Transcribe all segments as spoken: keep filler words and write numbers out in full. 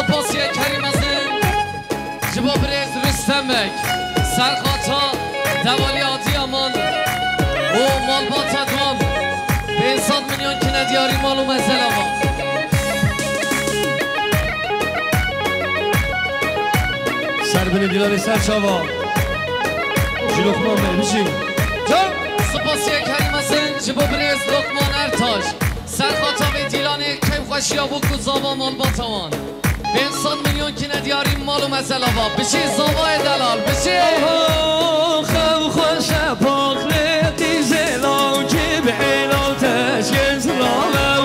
Spasiyek herî mezin ji bo birêz Rûstem Beg, serxata Devalî Adiyaman û malbata Dwan, pênc sed milyon kine diyarî mal û mezela wan. Ser binê dîlanê ser çava. Ji Lokman Bey, bijî. Can. Spasiyek herî mezin ji bo birêz Lokman Ertaş, serxata vê dîlanê keyfxweşiya bûk û zava malbata wan. Pênc sed milyon kine diyarî mal û mezela wan. Bijî zavayê delal, bijî. Xew xweş e paqlê qîzê law, cib êlaw teşkên ziravew.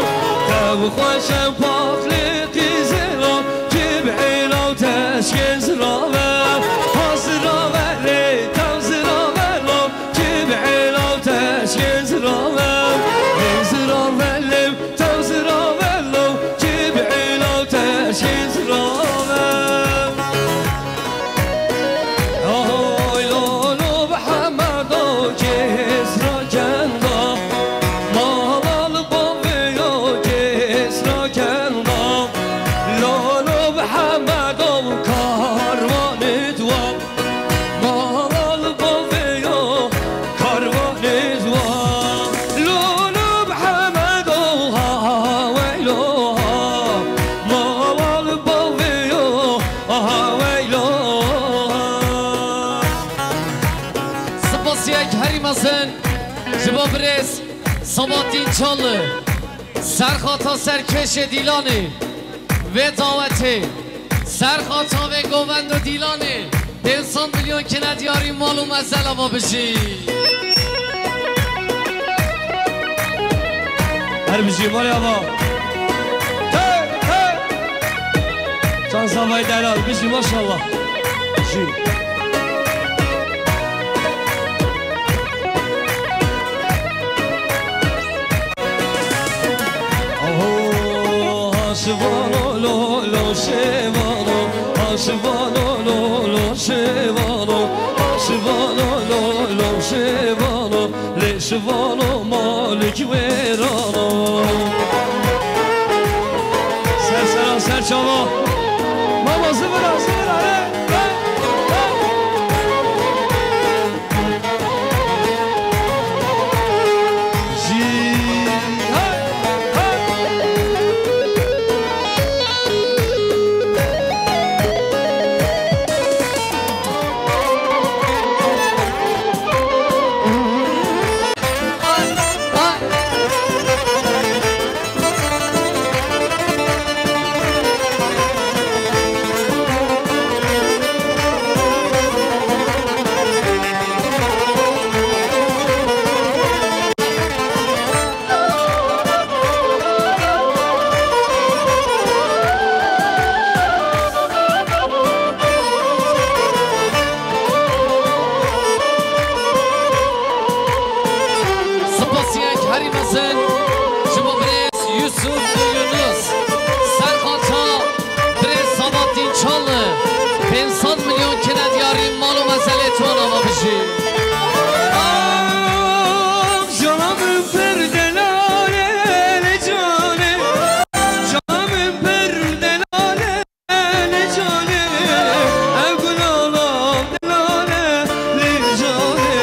Xew xweş e paqlê qîzê law, cib êlaw teşkên ziravew. Ha zirave lê tew zirave law, cib êlaw teşkên ziravew. Lê zirave lê tew zirave law, cib êlaw teşkên ziravew. Oy lolo Mihemedo kês rakenda, malal bavê yo kês rakenda. Lolo Mihemedo karvanê dua, malal bavê yo karvanê dua. Lolo Mihemedo ha weylo ha, malal bavê yo. Aha weylo. Spasiyek herî mezin ji bo birêz Sabahattin Çallı, serxata serkêşê dîlanê vê dawetê, serxata vê govendo dîlanê, pênc sed milyon kine diyarî mal û mezela wan, bijî. Her bijî malê ava. Hey, hey. Can zavayê delal, bijî maşallah. Bijî. Aho, ha şivano, lo, lo, şivano, ha şivano, lo, lo, şivano, ha şivano, lo, lo, şivano, lê şivano malik wêrano. Ser sera, ser çava. Mama zivira, zivira, hey, hey, hey. Spasiyek herî mezin ji bo birêz Yusuf û Yunus, serxata birêz Sabahattin Çallı, pênc sed milyon kine diyarî mal û mezelê wan, ava bijî. Ah, canım per delale, canım, canım per delale. Lê canê, ew gulala delale, lê canê,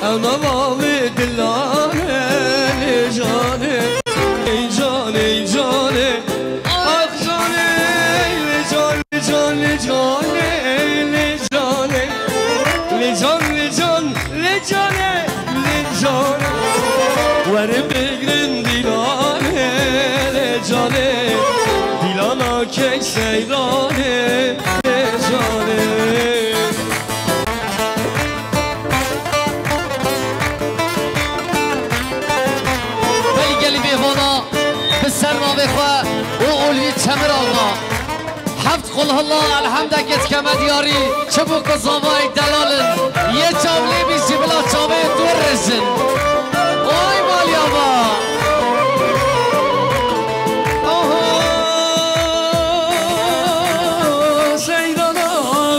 ew nava wê dilale, lê canê, ey canê, ey canê, ax canê, lê can, lê can, lê canê, lê canê, lê can, lê can, lê canê, lê canê. Werin bigrin dîlanê, lê canê, dîlana kek seyranê, lê canê. Belê gelî mêvana bi ser navê xwe û Ulvî Çemir Axa. Heft qulhilla elhemdekê dikeme diyarî, çi bû ku zavayek delal in, yê çav lê bî jî bila çavê tu rijin. Oy malya va. Aha, seyrana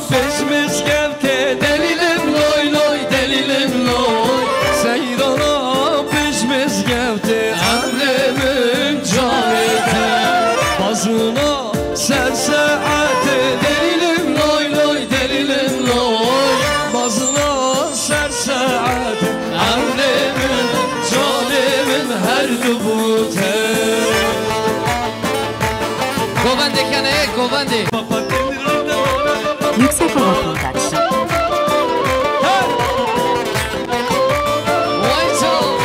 pêş mizgeftê delîlim loy loy, delîlim loy. Seyrana pêş mizgeftê emrê min canê te. Bazina ser ser Delîlim loy loy, delîlim loy. Mazina ser saet, erdê min, canê min her du bû te. Govendê keneyê, govendê. Yüksek Hava Production. Vay canım.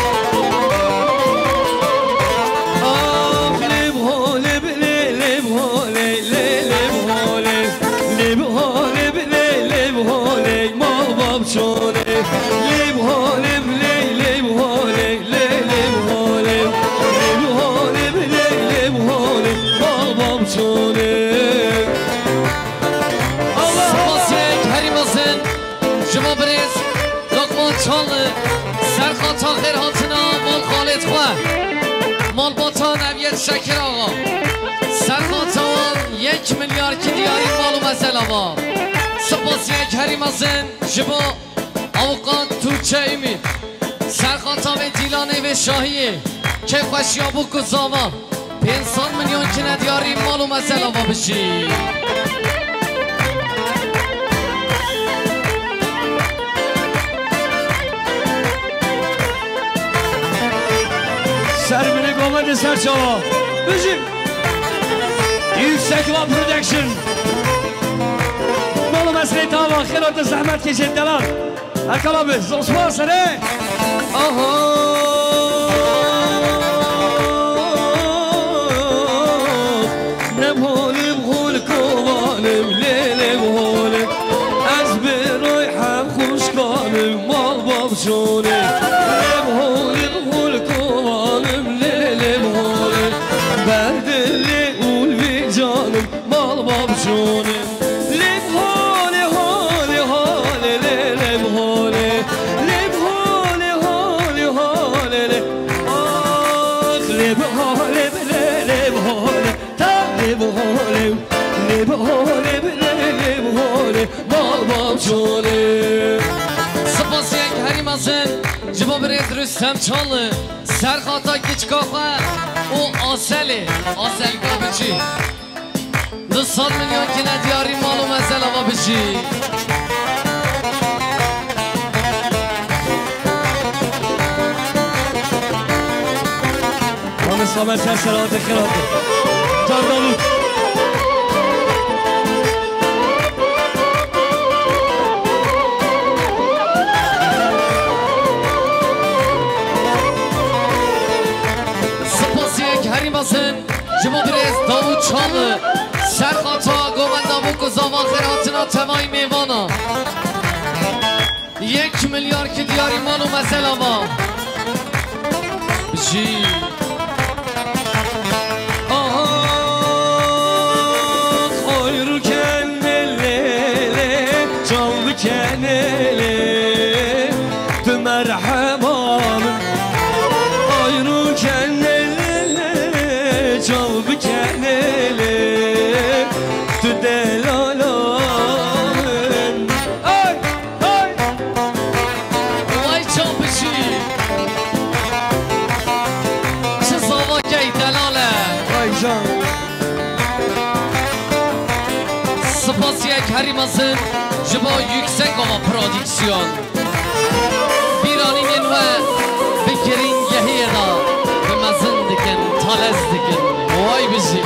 Ah, lê bho, lê bi, lê, lê bho, lê, lê, lê bho, lê. Lê bho, lê bi, lê, lê bho, lê, mal bab çolê. Lê bho, lê bi, lê, lê bho, lê, lê, lê bho, lê. Lê bho, lê bi, lê, lê bho, lê, mal bab çolê. Spasiyek herî mezin ji bo birêz Lokman Çal, serxata xêrhatina mal xalê xwe, malbata Neviyet Şekir Axa, serxata wan yek milyar ki diyarî mal û mezela va. Spasiyek herî mezin ji bo avukat Tuğçe Ümit, serxata vê dîlanê vê şahiyê, kêfxweşiya bûk û zava. Pênc sed milyon kine diyarî mal û mezela va bijî. Ser binê govendê ser çava. Bijî. Yüksek Hava Production. Mal û meselê tava, xêr hatin zehmet keşê delal. Erkan abi, zor spas, hadi. Aha. Ne bholê bhol kovanim, lê lê bholê. Ez bi roy hem xuşkanim, mal bab şonê. Ne bholê bhol kovanim, lê lê bholê. Berdilê ulvi canım, mal bab şonê. Lê bholê, holê, holê, lê, lê bholê. Lê bholê, holê, holê, lê. Ax, lê bholê, lê, lê bholê. Ta lê bholê, lê bholê, lê, lê bholê. Mal bab şonê. Spasiyek herî mezin ji bo birêz Rüstem Çalı, serxata kiçka xwe û Aselê, Asel Gabiçî. Du sed milyon kine diyarî mal û mezela va bijî. Ramiz Samet ser serhatê xêr hatî. Can Davut. Spasiyek herî mezin. Ji bo birêz Davut Çalı, serxata govenda bûk û zava xêrhatina tevayî mêvana. Yek milyar ki diyarî mal û mezela va. Bijî. Aha, oyru kenelê, çal bikenelê, tu merheba min. Ayru kenelê, çav bikenelê, tu delala min. Ay, ay. Vay çapişî. Çi zavakey delale. Vay can. Spasiyek herî mezin ji bo Yüksek Hava Prodüksiyon. Bîranînên we bi giringehiyê de bi mezin dikin, talez dikin. Way bijî.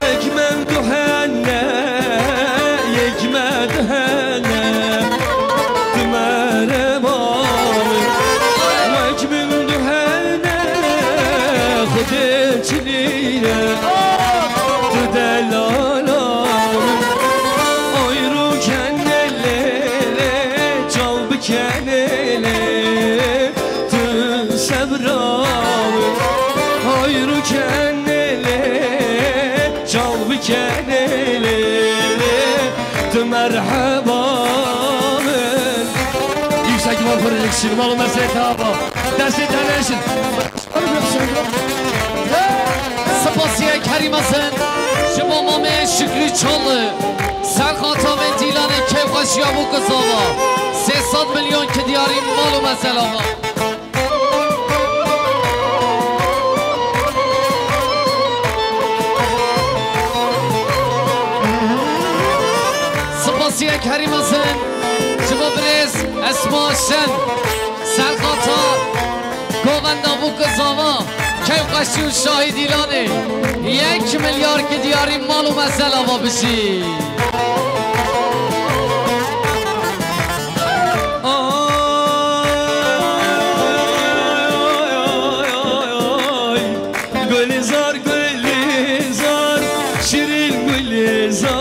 Hikmet duhene, hikmet duhene, tu merheba min. Wek min duhene, Xwedê çi nîne, tu delala min. Ayru kenelê, çav bikenelê, tu sebra min. Ayru kenelê, çav bikenelê, tu merheba min. Yüksek Hava Production, mal û meselê tava. Destê te neşin. Spasiyek herî mezin ji bo Mamê Şükrü Çalı, serxata mendîlanê kêfxweşiya bûk û zava. Sê sed milyon Mesela bak. Spasiye Kerîm Azin, ji bo birêz Esma Şen, Serqata, Govenda Bûk û Zava, Keyfxweşî û Şahî Dîlanê, yek milyar ki diyarî mal û mezel ava bijî. Ay, Gulizar, Gulizar, şirin Gulizar,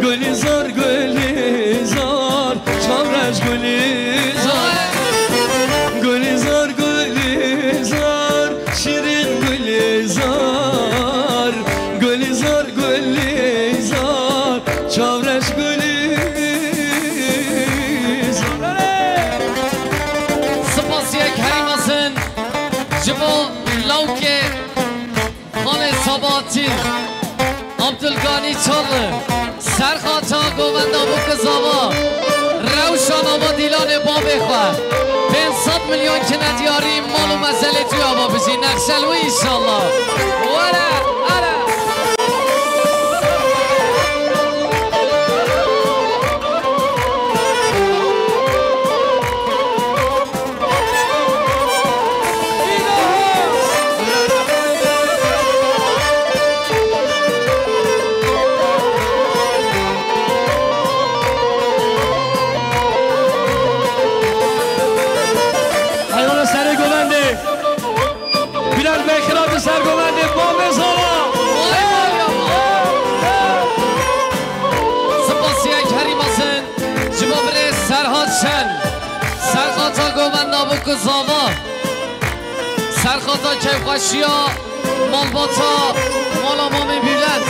Gulizar, Gulizar, çavreş Gulizar, Gulizar, Gulizar, şirin Gulizar, Gulizar, Gulizar, çavreş Gulizar. Spasiye Kerîm Azin, ji bo lawkê Xalê Sabahatî, Abdulganî Çallı, Serxata Govenda Bûk û Zava, Rewşa nava Dîlanê babê xwe, pênc sed milyon kine diyarî mal û mezelê tu ava bijî, nexşel wî înşallah. Were, were. Heywana serê govendê. Bilal Bey Xirab li ser govendê bavê zava. Vay vay vay. Spasiye Kerîm Azin, ji bo birêz Serhat Şen, Serxata Govenda Bûk û Zava, Serxata Keyfxweşiya malbata mala Mamê Bîlend,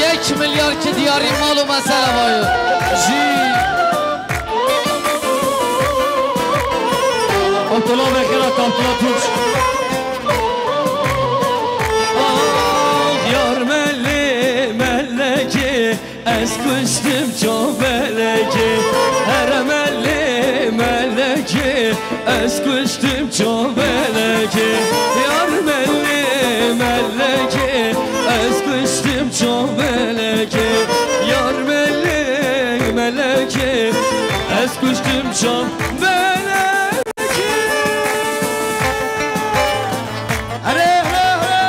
yek milyar ki diyarî mal û mesel ava ye. Jî Abdullah Bekir Ak, Abdullah Tunç. Ah, yar melê melekê, ez kuştim çobelekê. Here melê melekê, ez kuştim çobelekê. Yar melê melekê, ez kuştim çobelekê. Yar melê melekê, ez kuştim çobelekê. Here, here, here.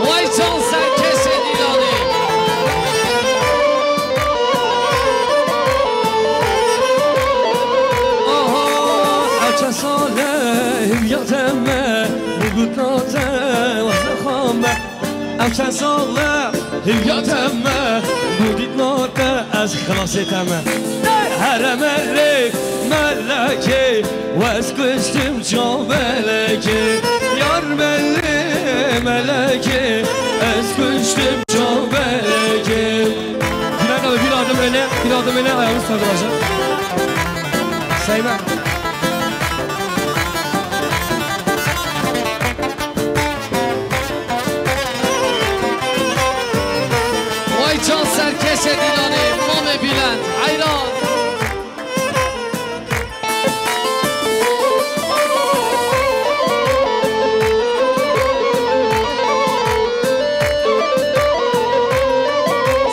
Vay can serkeşê Dîlanê. Aha, eçe sale him ya teme, bu gutnate, wahne xame. Ev çend sal e, hilya te me, gudît nate, ez xilasê te me. Here melê, melekê, wez kuştim çav belekê. Yar melê, melekê, ez kuştim çav belekê. Bir dakika, bir adım öne, bir adım öne, ayağını sardıracağım. Sayma. Vay can serkeşê Dîlanê, Mamê Bîlend, heyran.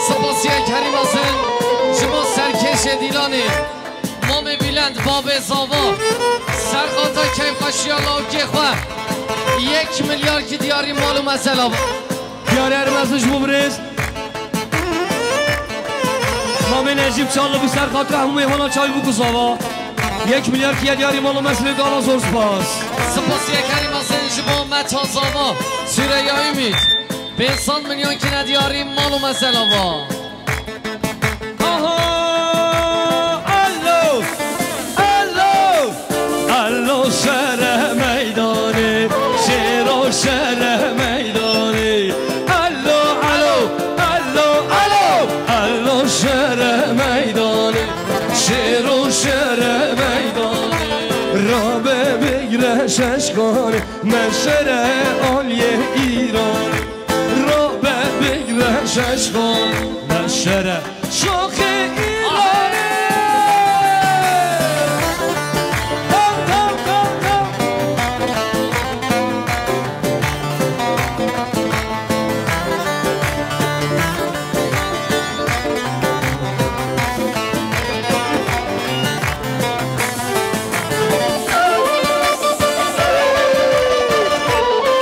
Spasiye Kerîm Azin, ji bo serkeşê Dîlanê. Mamê Bîlend, bavê zava, serxata keyfxweşiya lawikê xwe, yek milyar ki diyarî mal û mesel ava. Diyarê Ermezin ji bo birêz Mamê Necîb Çallı, bi serxata hemû mêhmana çay bûk û zava. Yek milyar kiye diyarî mal û meselê dana, zor spas. Spasiye Kerîm Azin, ji bo Meta Zava, Süreyya Ümit, pênc sed milyon kine diyarî mal û mesel ava. Aha, alo, alo, alo, şere meydanê, şêro şere meydanê. Alo, alo, alo, alo, alo, şere meydanê, şêro şere meydanê. Rabe bigre şeş Meşere aliyê Îran, rabe bigre şeşxan. Meşere şaxê Îran. Tam, tam, tam, tam.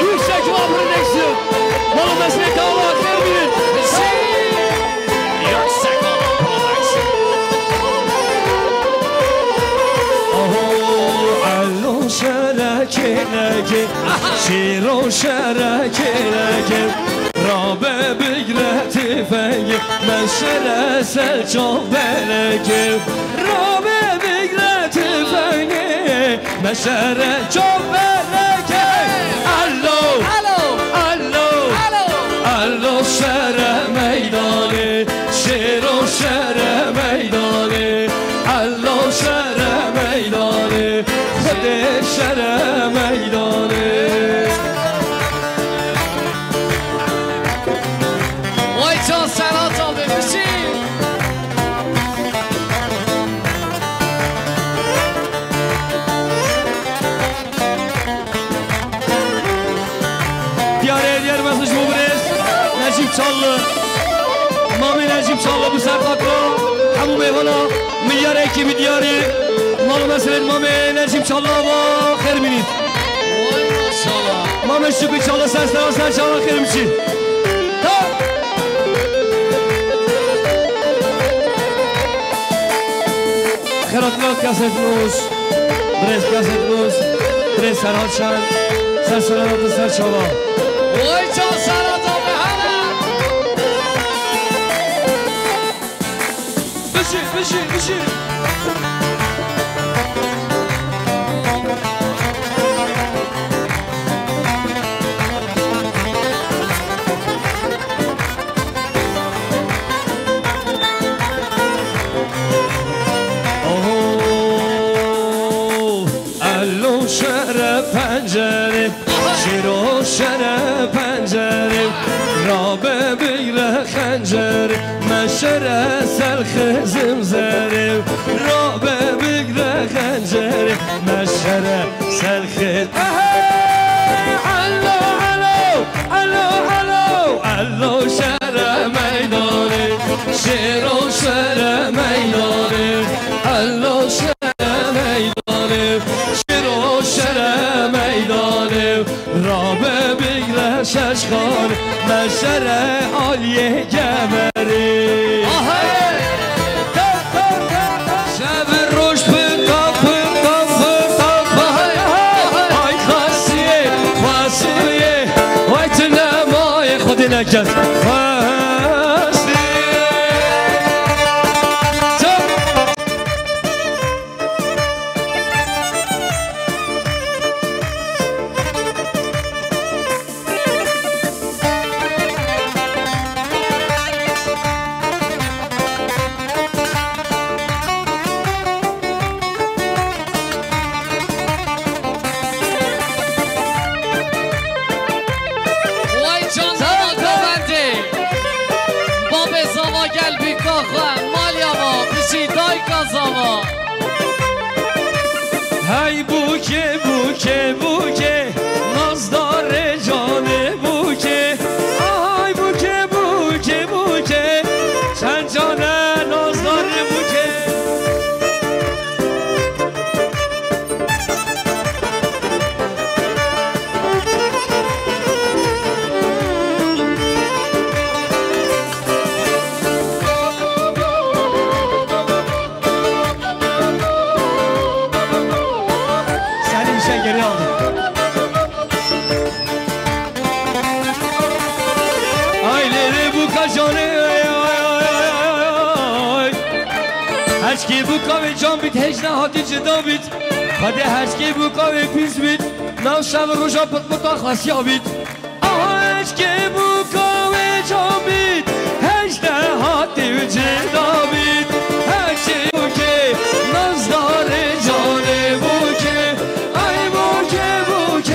Yüksek Vapur Endeksi. Malum Mesleği Dağlar Terbiye. Yüksek Vapur Endeksi. Aho, elo şerekê leke, şêro şerekê leke. Rabe bigre tifengê, meşere ser çavbelekê. Rabe bigre tifengê, meşere çavbelekê. Alo, alo, alo, alo şere meydanê, şêro şere meydanê. Elo şere meydanê, Xwedê şere meydanê. Vay can Serhat abi, biçî. Diyarê Diyarbekir ji bo birêz Necîb Çallı. Mamê Necîb Çallı bi ser xatir hemû mêvana milyar ekî bi diyarî. Mal û meselên mamê Necîb Çallı ava xêr bînît. Vay maşallah. Mamê Şükrü Çallı ser sera ser çawa xêr biçî. Ta. Xêratina Kaset Nûs, birêz Kaset Nûs, birêz Serhat Şen, ser selamet û ser çava. Vay can Serhat abi, hele! Bijî, bijî, bijî. Oho, elo şere pencerê, şêro şere pencerê, rabe bigre xencerê, meşere ser xizim zerê, rabe bigre xencerê, meşere ser xiz-, Ehe! Elo, elo, elo, elo, elo şere meydanê, şêro şere meydanê, elo şere meydanê, şêro şere meydanê, rabe bigre şeşxan, meşere aliyê gemerê. Ahê! Şev roj pinta, pinta, pinta, pinta. Ay xasiyê, xasiyê. Vay tine mayê Xwedê neket. Xasiyê. Çap. Vay can zava govendê. Babê zava gel bîka xwe, malya ma, bijî dayka zava. Hey bûkê, bûkê, bûkê, nazdarê canê bûkê. Ay bûkê, bûkê, bûkê, çend can e nazdarê bûkê. Seni işe geri aldım. Ay lê lê bûka canê, ay, ay, ay, ay, ay, ay. Heşkê bûka wê can bît, hêj nehatî cida bît. Xwedê heşkê bûka wê pîs bît, nav şev roja pitpita xasiya bît. Aha heşkê bûka wê can bît, hêj nehatî cida bît. Heşkê bûkê, nazdarê canê bûkê. Ay bûkê, bûkê.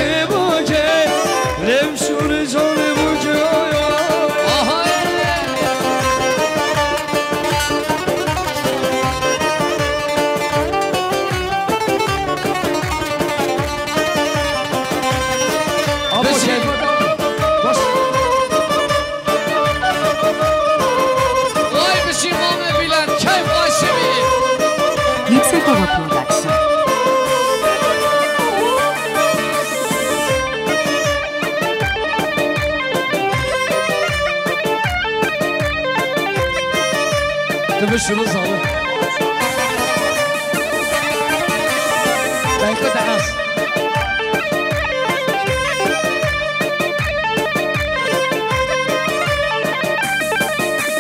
Tu bi şunu zalim. Belki de az.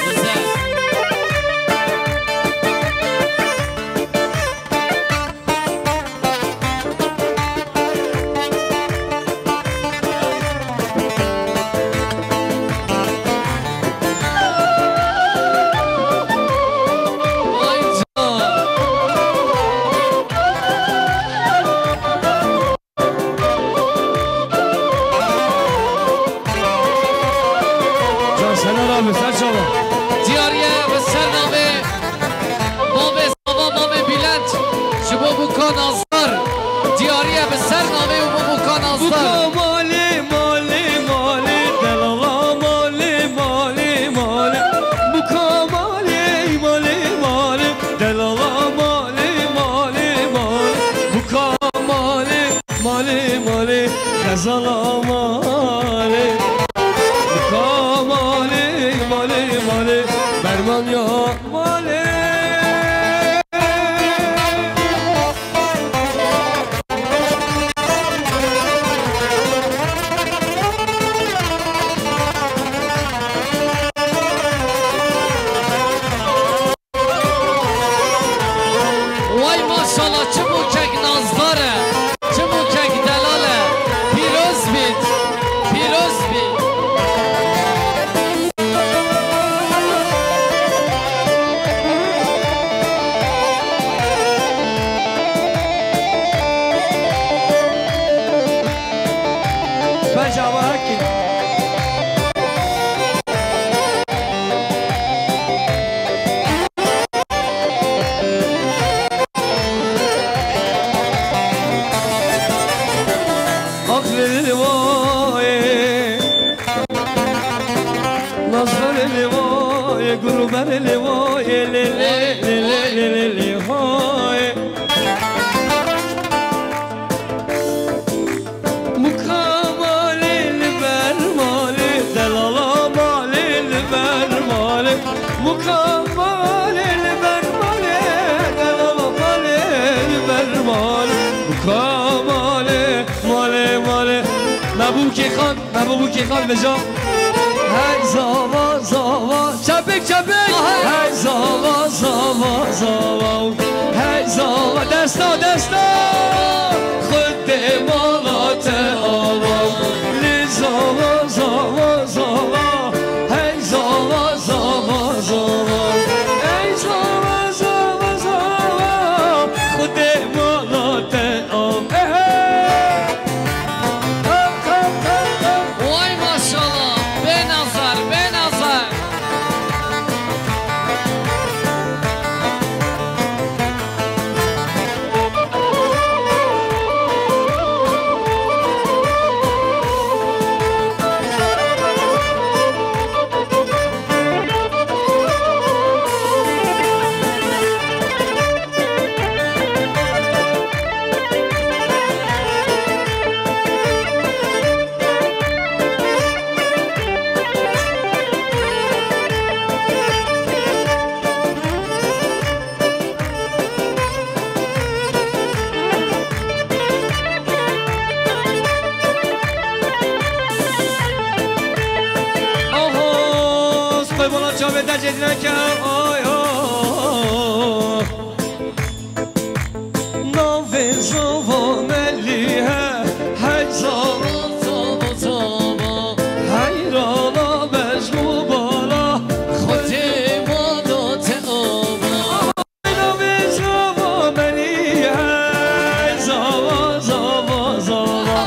Güzel. Can Şener abi, sen çal. Diyariye bi ser navê Bavê Zava, Bavê Bîlent, ji bo Bûka Nazdar. Diyariye bi ser navê û bo Bûka Nazdar. Bûka malê, malê, malê, delala malê, malê, malê. Bûka malê, malê, malê, delala malê, malê, malê. Bûka malê, malê, malê, xezala malê. Bûka malê, malê, malê, berman ya malê. Way maşallah, çi bûkek nazdar e, çi bûkek delal e. Pîroz bît, pîroz bît. Bence ama hak Ax li li wayê, nazver li wayê, gurber li wayê, lê lê lê lê lê lê lê hayê. Muka malê li ber malê, delala malê li ber malê. Muka malê li ber malê, delala malê li ber malê. Muka malê, malê, malê. Mebûkê xan, mebûkê xan veja. Hey zava, zava, çepik, çepik. Hey zava, zava, zava. Hey zava, desta, desta. Xwedê mala te ava. Lê zava, zava, zava. Hey zava, zava, zava. Hey zava, zava, zava. Xwedê mala te ava. Hey, hey. Way maşallah, bê nazar, bê nazar. Oho, spey bala çavê dercê dineke, oy, oy. Navê zava melî he, hey zava, zava, zava. Heyrana mecnû bala, Xwedê mala te ava. Navê zava melî he, hey zava, zava, zava.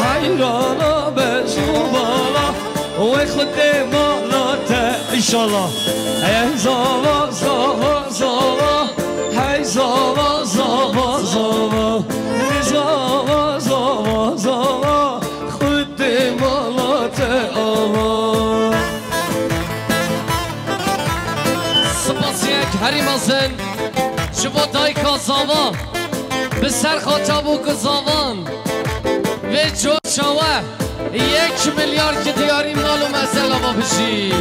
Heyrana mecnû bala, wê Xwedê mala te. Înşallah. Hey zava, zava, zava. Hey zava, zava, zava. Hey zava, zava, zava. Xwedê mala te ava. Spasiyek herî mezin ji bo dayika zava, bi ser xaça bûk û zavan, vê coşa we yek milyar ji diyarî mal û mezel ava bijî.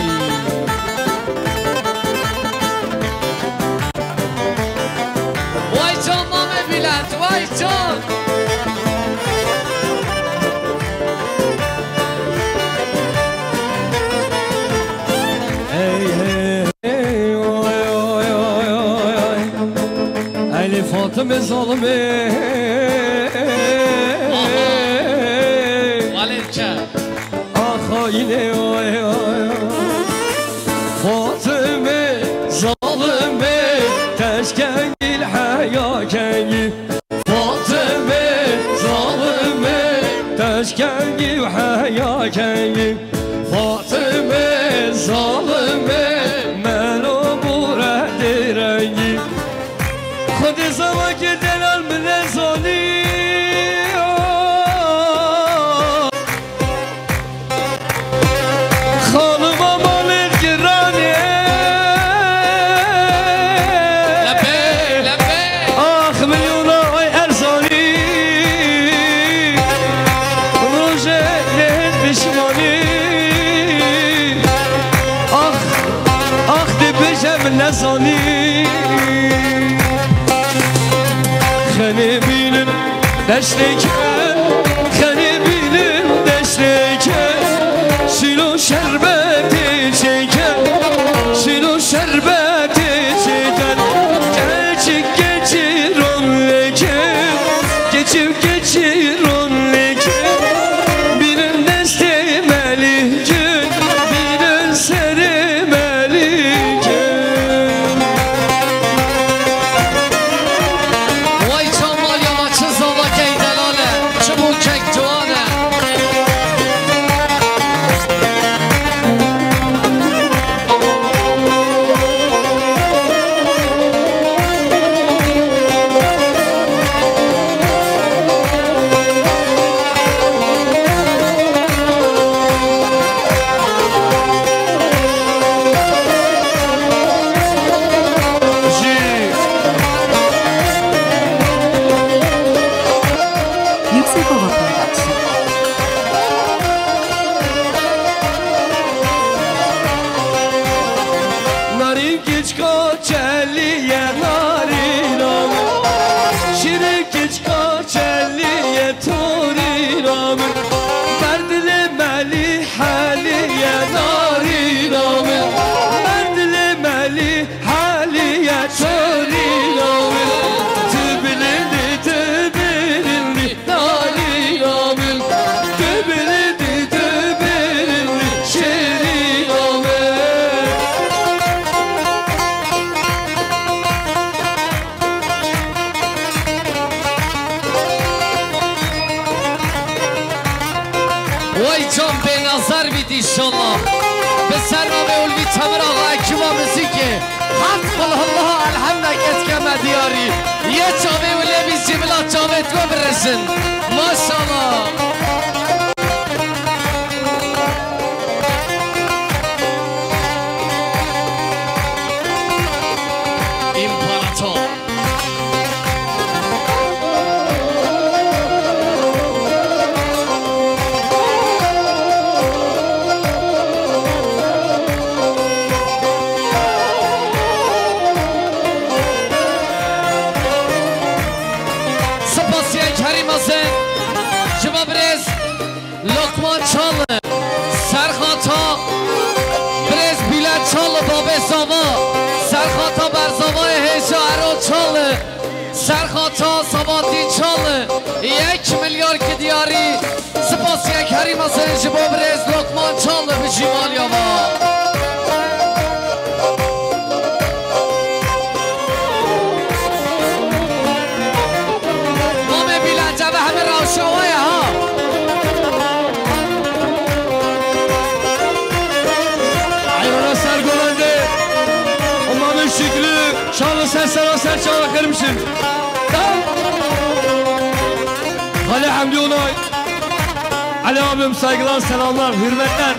Can. Hey, hey, hey, oy, oy, oy, oy, oy. Elê Fatime zalime. Aha. Walê çe. Ah, haine, oy, oy, oy. Fatime zalime, teşkengil heya kengî. Fatime zalime, teşkengî û heya kengî. Fatime zalime, melo bûre dê rengî. Xwedê zavakê delal min nezanî. Xanima malê giranê. Lebey, lebey. Ax milyona ay erzanî. Rojê lê hin pişmanî. Ax, ax dibêje min nezanî. Xenê bînin deştêke, xenê bînin deştêke, şîlo şerbetê çêke, şîlo şerbetê çêke, keçik keçî ron lêke, keçik keçî ron lêke, bînin destê melîke, bînin serê melîke. Vay çav malya ma, çi zavakey delal e, çi bûkek ciwan e. Yüksek Ova Production. Narîn kiçka çeliye narîna min, şîrîn kiçka çeliye torîna min, berdilê melî heliye narîna min, berdilê melî heliye torîna min, tu bilindî, tu bilindî. Darîna min, tu bilindî, tu bilindî, şêrîna min. Way can bênazar bît înşallah. Bi ser navê Ulvî Temir Axa ekiba muzîkê. Heft qul Allahu elhemdek ez keme diyarî. Yê çavê wê lê bî jî bila çavê to birijin. Maşallah. İmparator. Spasiya Kerîm Azen, ji bo birêz Lokman Çalı, Serxata, birêz Bîle Çalı, babê Zava, Serxata Berzavayê hêja Erol Çalı, Serxata Sabahattin Çalı, yek milyar ki diyarî, spasiya Kerîm Azen ji bo birêz Lokman Çalı bijî malya va. Mamê Bîlence ve hemî rewşa we ye ha. Eyrana ser govende. O Mamê Şükrü, Çalı ser sera ser çawa xêr mişin. Xalê Hemdî Onay. Ali abim saygılar, selamlar, hürmetler.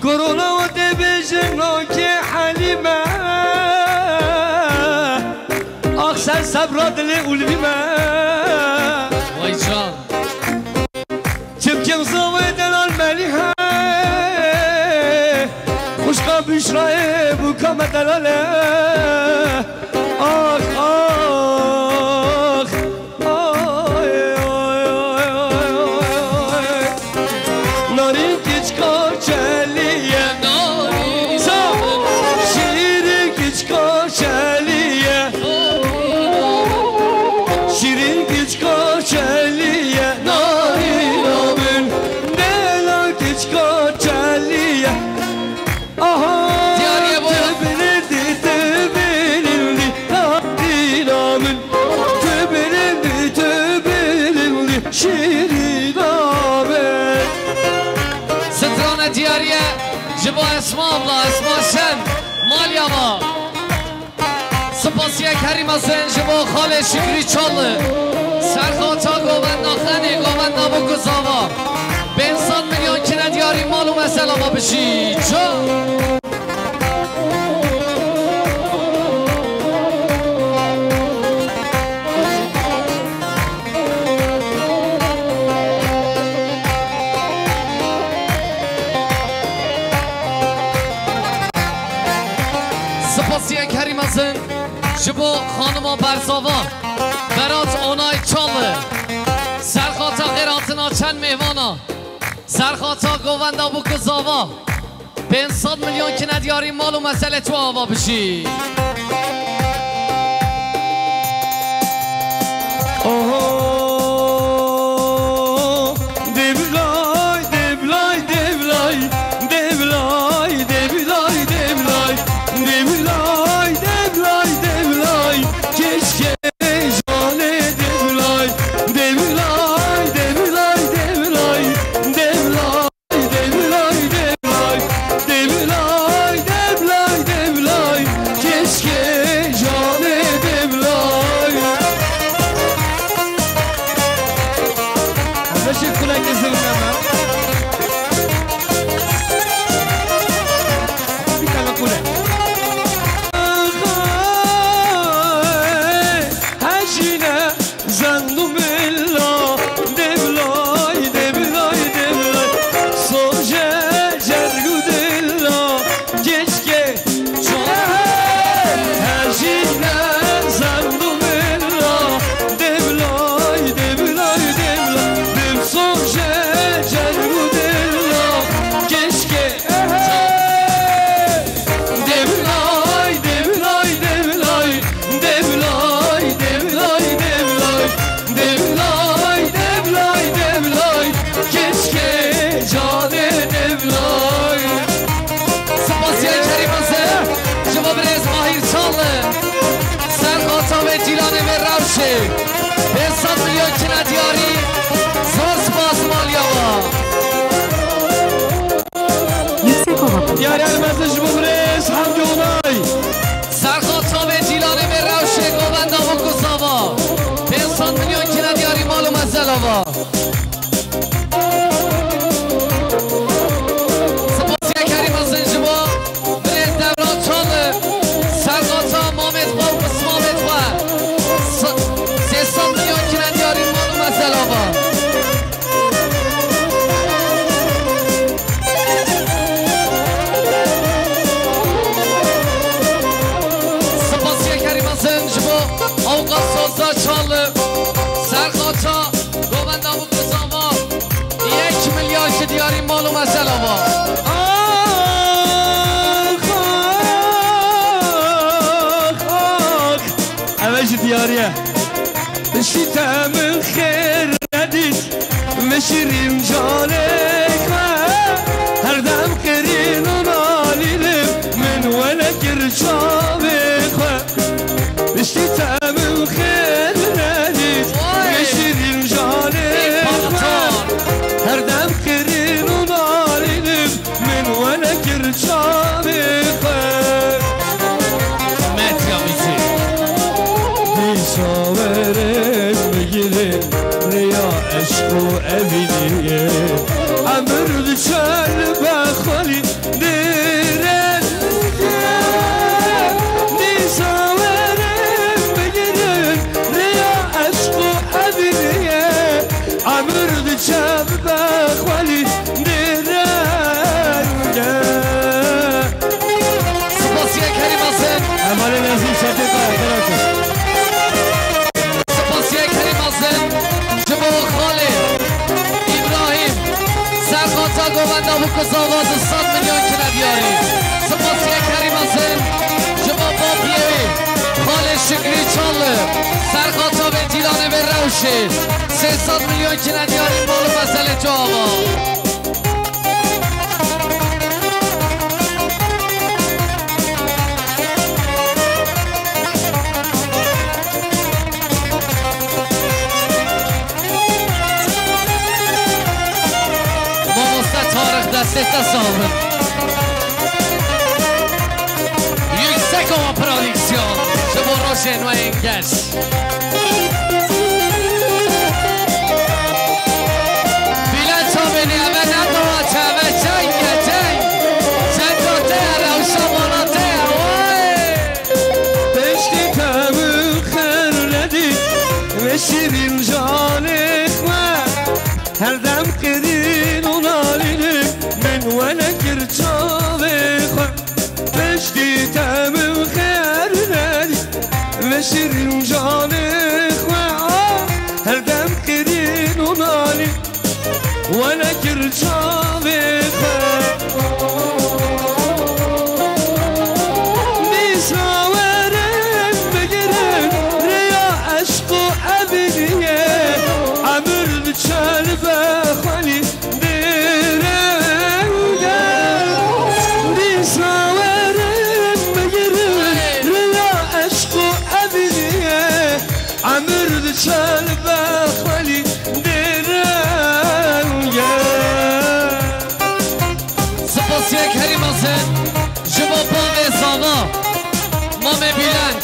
Korona û dibêjin okê Helîme. Ax ser sebra dilê Ulvî me. Vay can. Şirayê bûka me delale. Ax, ax. Ay, ay, ay, ay, ay. Narîn kiçka çeliye. Narîn. Şîrîn kiçka çeliye. Şîrîn kiçka çeliye. Narîna min. Dela kiçka çeliye. Aha, Diyariye buyurun. Tu bilindî, tu bilindî, Nadîna min. Tu bilindî, tu bilindî, Şîrîna min. Strana Diyariye ji bo Esma abla, Esma Şen, Malya va. Spasiyek herî mezin ji bo xalê Şikrî Çalî. Serxata govenda Xenê, govenda Bûk û Zava. Pênc sed milyon kine diyarî mal û mesela me bijî. Ço. Spasiyek herî mezin ji bo xanima Berzava, Berat Onay Çalî. Serxata xêrhatina çend mêvana. Serxata govenda Bûk û Zava. Pênc sed milyon kine diyarî mal û mesele çi ava bijî. Oho, devlay, devlay, devlay, devlay, devlay, devlay, devlay, devlay, devlay, keşke canê devlay, devlay, devlay, devlay, devlay. Devlay, devlay, devlay, devlay, devlay, devlay, keşke canê devlay. Beşik kulak izin verme. Bir tane kule. Hecine. Zendû milla, devlay, devlay, devlay, soje cerg û dilla, keşke çare hejîne. Zendû milla, devlay, devlay, devlay, dim soje cerg û dilla, keşke Devlay, devlay, devlay, devlay, devlay, devlay, devlay, devlay, devlay, keşke canê devlay. Spasiya Kerîm Azer, ji bo birêz Mahîr Çalî, serxata wê cîlanê wê rewşê. Pênc sed milyon kine diyarî, zor spas Malya va. Yüksek Ovakul. Diyarê mezin ji bo birêz Hamdi Onay. Serxata wê cîlanê wê rewşê govenda Bûk û Zava. Pênc sed milyon kine diyarî mal û mezela va. Spasiya Kerîm Hezin ji bo birêz Devran Çalî. Serxata mamê xwe û pismamê xwe. S-, sê sed milyon kine diyarî mal û mezela va. Spasiya Kerîm Hezin ji bo Awqas Sozda Çalî, serxata govenda Bûk û Zava, yek milyar ji diyarî mal û mezela va. Ax, ax, ax. Ev e ji diyariye. Piştî te min xêr nedît, min şirîn canê xwe, her dem qirîn û nalînim, min we nekir çavê xwe. Piştî te min xêr nedît, min şirîn canê xwe, her dem qirîn û nalînim, Min we nekir çavê xwe. Medya Müziği. Dîsa werin bigilin rêya eşq û evîniyê. Sê sed milyon kine diyarî mal û meselê tu ava. Mamoste Tarık destê te sağ bin. Yüksek Ova Prodüksiyon. Ji bo rojên we yên geş. Bîle çavênî eve ne dowa çave, ceng e, ceng. Ceng te ye, rewşa mala te ye, wey. Beştî te min xer nedî, ve şîrîn canê xwe. Her dem qirîn û nalînim, min we nekir çavê xwe. Beştî te min xer nedî, ve şîrîn canê xwe, ah, her dem qirîn û nalî we nekir çavê xwe. Dîsa werin bigirin rêya eşq û evîniyê, emir diçe li bexwelî. Dîsa werin bigirin rêya eşq û evîniyê, emir diçe li bexwelî dêrenge. Spasiyek herî mezin ji bo bavê zava, Mamê Bîlend,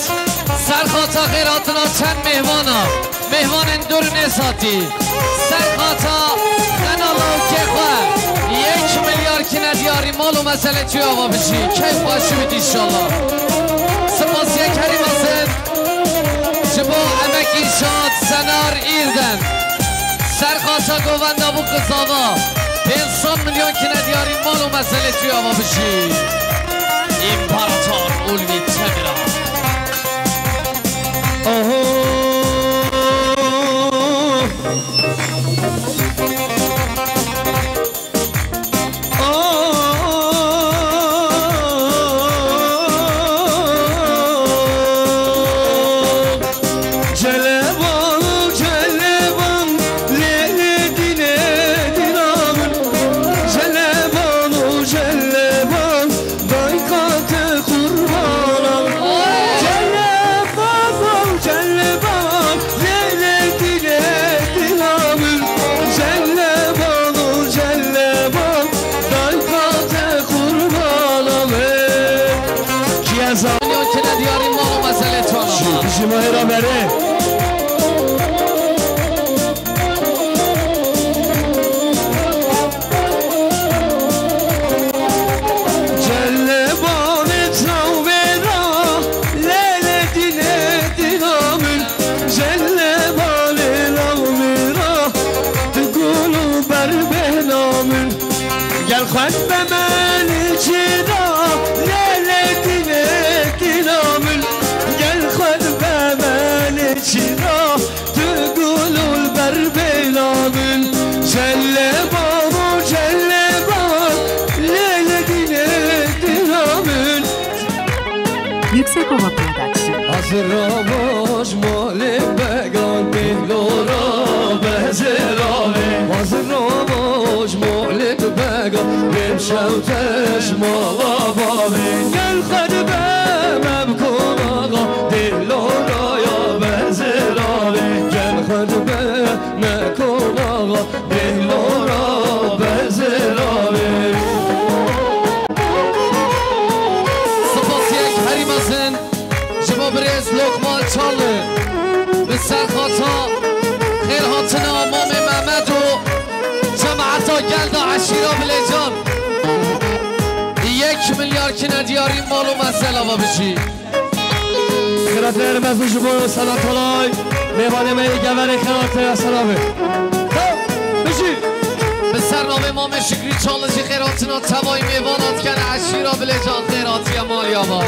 ser xata xêrhatina çend mêhvana. Mêhvanên dûr û nêzatî. Ser xata xena lawkê xwe yek milyar kine diyarî mal û meselê tu ava bijî. Keyf xweşî bidî inşallah. Spasiyek herî mezin ji bo Emek Înşaat Senar Îrden. Ser xata govenda bû qizava. Pênc sed milyon kine diyarî mal û meselê tu ava bijî. İmparator Ulvi Çemira. Oho. Celeban, celeban, lê, lê, dîne, dîna min. Celeban, celeban, Dayka te qurban. Celle baba, celle baba, lê lê dîlê dîna min. Celle baba, celle baba, dayka te qurban. Kiyeza. Milyon kine diyarî mal û meselê çana. Ji, ji mahêra berê. Celle bane çavêra, lele dîne dîna min. Celle bane lavmêra, tu gul û ber bêhna min. Gel xwend be me li çêra, lele dîne dîna min. Gel xwend be me li çêra. Tu gul û li ber bêla min. Celle babo, celle babo, lê li dînê dîna min. Yüksek Ova Production. Hazir ramo ji molê began, dêlo ra bezê ravê. Hazir ramo ji molê began, vêm şew te ji mala bavê. Gel xwe dibe me bi konaxa, dêlo ra ya bezê ravê. Gel xwe dibe me konaxa, dêlo ra bezê ravê. Spasiyek herî mezin ji bo birêz Lokman Çarli, bi ser xata xêrhatina Mamê Mehmed û cemaeta gel de eşîra Bilêcan. Yek milyar kine diyarî mal û mesel ava bijî. Xêratê herî mezin ji bo Sedat Talay, mêvanê me yê geverê, xêratê ya selav e. Bijî. Bi ser navê Mamê Şikrî Çalijî xêrhatina tevayî mêvana dikene eşîra Bilêcan, xêratiye maliya me.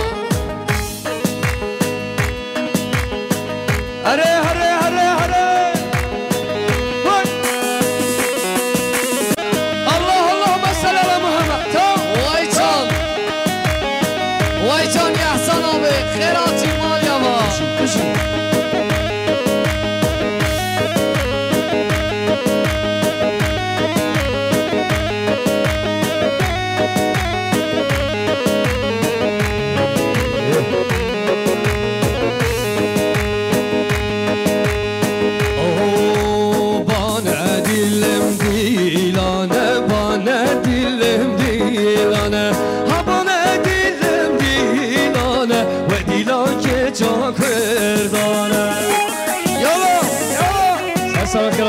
Here, here, here, here. Vay. Allah, Allahümme salli ala Muhammed. Tamam. Vay can. Vay can Yahsan abi. Xêratî mal ya va.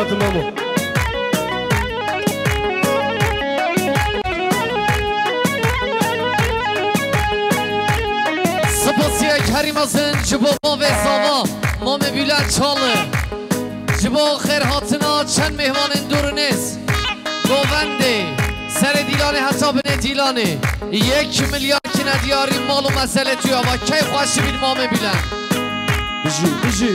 Tamam o. Spasiyek herî mezin ji bo bavê zava, Mamê Bülent Çalı. Ji bo xêrhatina çend mêhvanên dûr û nêz. Govendê, serê dîlanê heta binê dîlanê. Yek milyar kinediyarî mal û mezelê tu ya va. Keyf xweşî bîn Mamê Bülent. Bijî, bijî.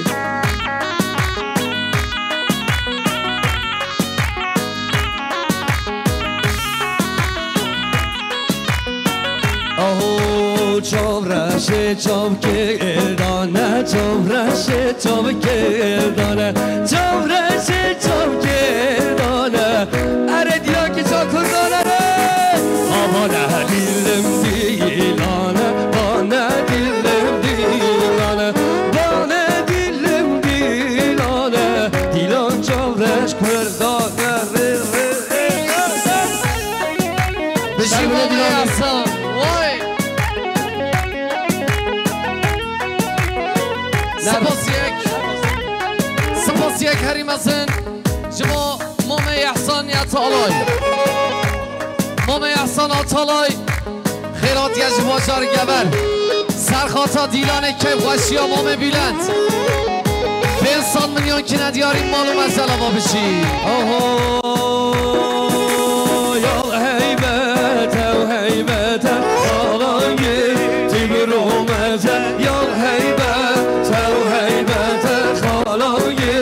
Aho çav reşê çav kêrdane, çav reşê çav kêrdane, çav reşê çav kêrdane. Erê dîlakî ça kurdane re. Abane dilim dîlane, bane dilim dîlane, bane dilim dîlane. Dîlan çav reş kurdane re re. Bijî Mamê Hasan. Vay. Spasiyek. Spasiyek herî mezin. Ji bo Mamê Ehsan ya Talay. Mamê Ehsan Atalay. Xêr hatiye ji bajar Gever. Serxata dîlanê keyfxweşiya Mamê Bülent. Pênc sed milyon kinediyarî mal û mezel ava bijî. Oho, ya heybet, ew heybet, xalangê tîbir û meze, ya heybet, ew heybet, xalangê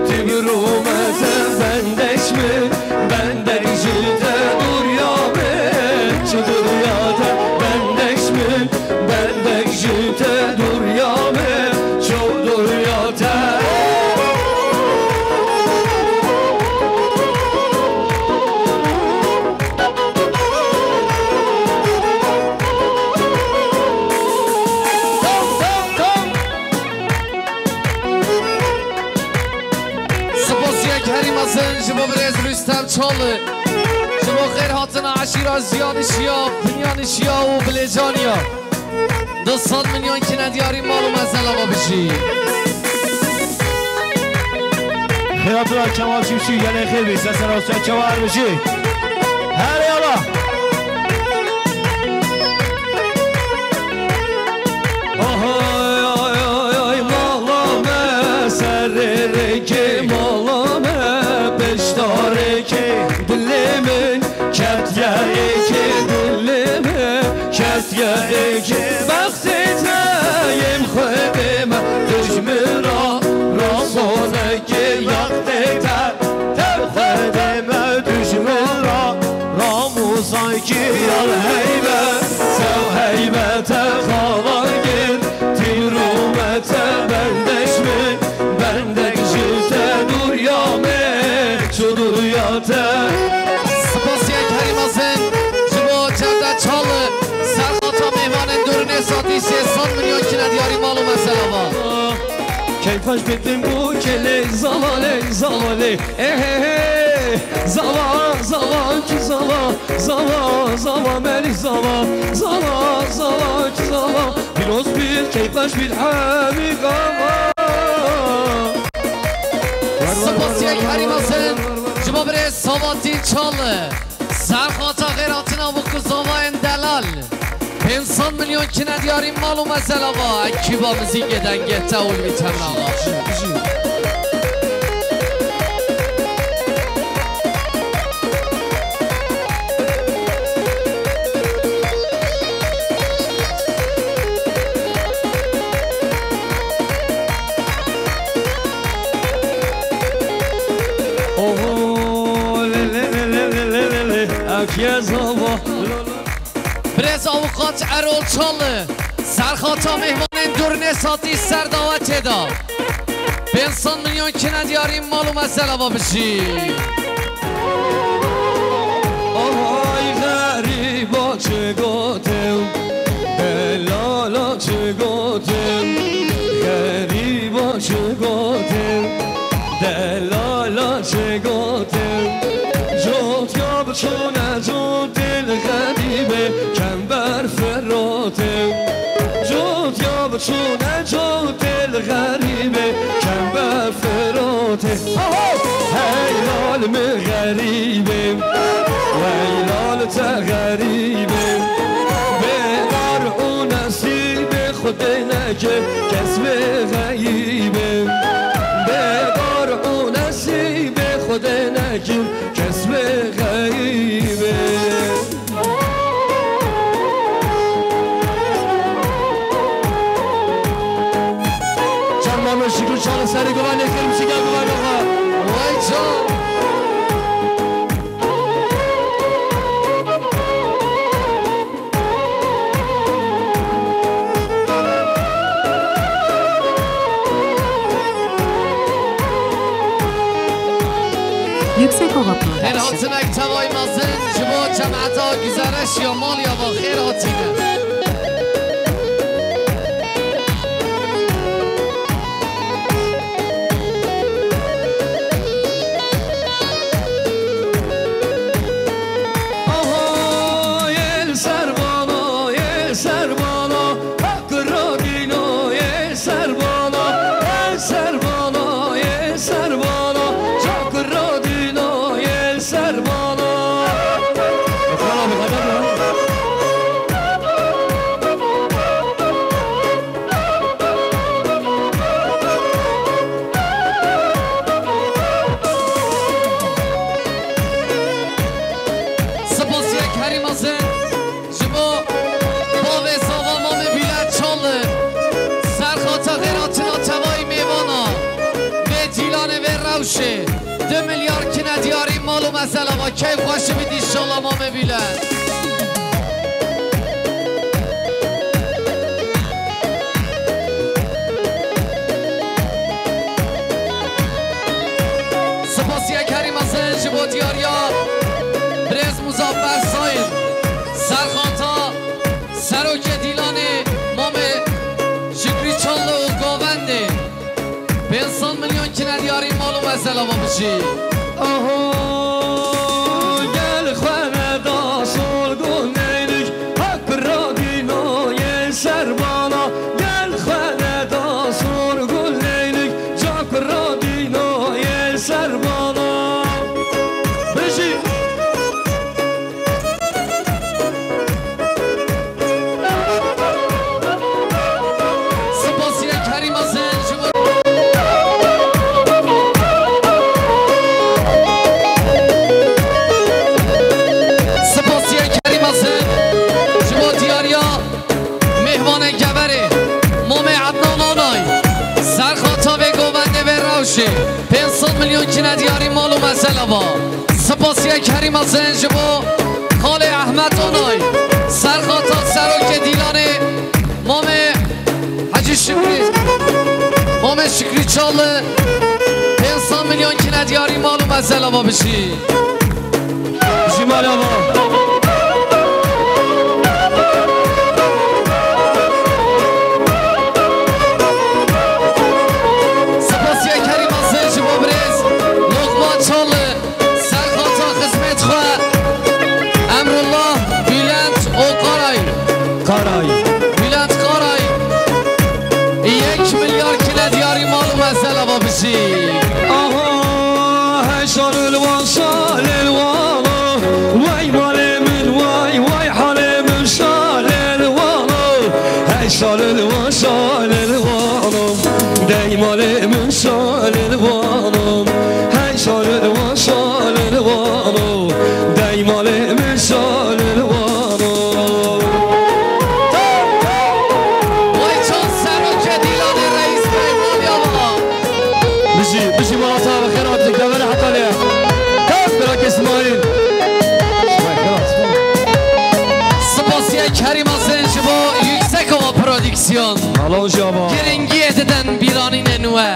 tîbir û meze, bendek ji min, bendek ji te dûr ya min, çi dûr ya te, bendek ji min, bendek ji te dûr ya min, ço dûr ya te. Spasiyek herî mezin ji bo birêz Rûstem Çalı. Ji bo xêr hatina eşîra Jiyanişiya, Binyanişiya û Bilêcaniya. Du sed milyon kinediyarî mal û mezel ava bijî. Xêr hatina Kemal Şimşî, gelê xêr bî, ser sera ser çawa her bijî. Her yala. Ohoy, oy, oy, oy, mala me serê rêkê, mala me beşdarêkê, dilê min ketiye êkê, dilê min ketiye êkê. Bextê te yêm Xwedê me, dijmin ra razonekê, yaxtê te tev Xwedê me, dijmin ra ramûzayekê. Yar heybe, sew heybete xalangê, tîr û mete bendek ji min, bendek ji te dûr ya min, çi dûr ya te. Spasiyek herî mezin ji bo Cevdet Çalı, serxata mêvanên dûr û nêz hatî sê sed milyon kinediyarî mal û mezel ava. Keyfxweş bitim bu kelê, zava lê, zava lê. Ehehe, zava, zava, ki zava, zava, zava, meli zava, zava, zava, ki zava. Pîroz bî, keyfxweş bî, hemî gava. Spasiyek herî mezin ji bo birêz Sabahattin Çalı. Serxata xêrhatina bo ku zavayên delal. Pênc sed milyon kinediyarî mal û mezel ava, ekîba muzîkê dengê te û li vî temna ava. Oho, le, le, le, ew kî ye zava. Birêz avukat Erol Çalı, serxata mêhmanên dûr nêz hatî ser dawetê de. Pênc sed milyon kinediyarî mal û mezel ava bijî. Ay xerîba çi gotim, delala çi gotim, xerîba çi gotim, delala çi gotim. Cotiya biçûne cotê li xerîbê kember firotim. Cotiya biçûne cotê li xerîbê kember firotim. Aho! Hey! Xwedê nekir kes bê xeyîbê. Bê dar û nesîbê Xwedê nekir kes bê xeyîbê. Çar Mame Şükrü Çalı serî guvanê kirmişî gel guvanê xwe. Vay çal. Yüksek Ova Production. Her hatinek tevayî mezin ji bo cemeta güzereş ya mal ya va xêr hatine. Aha, yel ser bana, yel ser bana, Kira dîna yel ser bana, yel ser bana, yel ser bana, ca kira dîna yel ser bana. Efendim abi, haber ver. Spasiye Kerîm Azin. Ji bo bavê zava Mamê Bîle Çali, serxata xêratina tevayî mêvana vê cîlanê vê rewşê, du milyar kine diyarî mal û mezela va keyf xweş bidî şala Mamê Bîle. Spasiye Kerîm Azin ji bo diyariya birêz Muzaffer Sayın. Serxata Serokê Dîlanê Mamê Şükrî Çallı û Govendê. Pênc sed milyon kine diyarî mal û mezela va bijî. Aha, gel xwe neda sor gul neynik, hak radîno yê ser bana. Gel xwe neda sor gul neynik, ca kura dîno yê ser bana. Bijî. Spasiye Kerîm Azin ji bo, Spasiye Kerîm Azin ji bo diyariya mêhvanê geverê Mamê Ednan Anay, serxata vê govendê vê rewşê, pênc sed milyon kine diyarî mal û mezela va. Spasiye Kerîm Azin ji bo xalê Ehmed Onay, serxata serokê dîlanê Mamê Hecî Şükrî, Mamê Şükrî Çalı, pênc sed milyon kine diyarî mal û mezela va bijî. Bijî mala va. Spasiye Kerîm Azin ji bo birêz Lokman Çalı. Serxata xizmêt xwe Emrullah Bülent Okaray. Karay. Bülent Karay. Yek milyar kine diyarî mal û mezela va bijî. Aha, hey şalil wan şalil wano. Vay malê min vay, vay halê min şalil wano. Hey şalil wan şalil wano. Dey malê min şalil wano. Hey şalil wan şalil wano. Dey malê min şalil wano. Vay çand serokê dîlanê reîs peymanî ya va. Bijî, bijî mala te bi xêr hatî, kevere heta lê. Kevere ke Îsmaîl. Spasiye Kerîm Azin ji bo Yüksek Ova Prodüksiyon. Alo java. Giringiyê didin bîranînên we.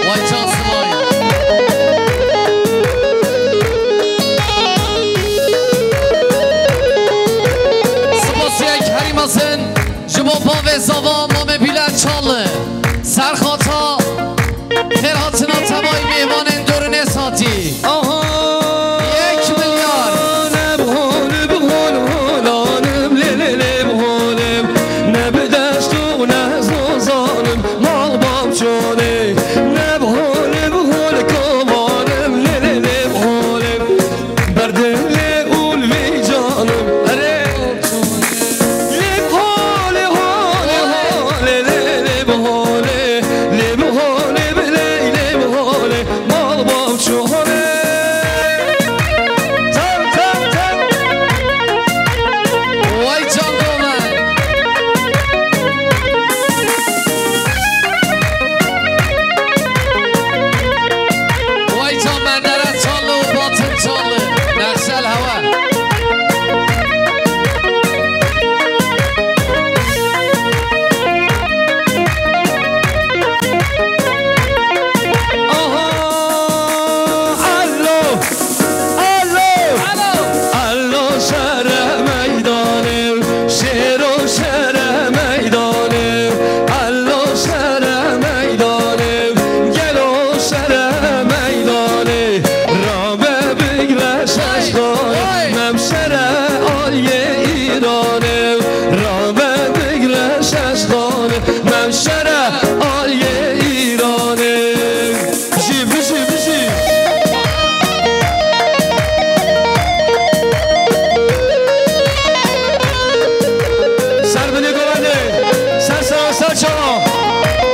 Vay çand sivay. Spasiye Kerîm Azin ji bo bavê zava Mamê Bîle Çalı. Serxata Xêr hatina tevayî Çawa?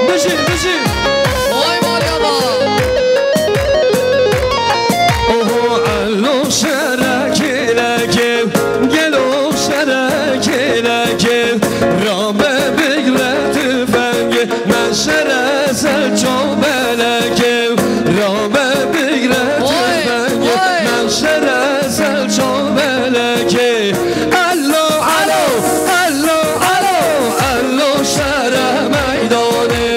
Bijî, bijî. Vay Meryema. Oho, elo şere kêlekê, gelo şere kêlekê, rabe bigre tifengê, me şere ser çavbelekê, rabe bigre tifengê, me şere ser çavbelekê. Elo, elo, elo, elo, elo şere meydanê,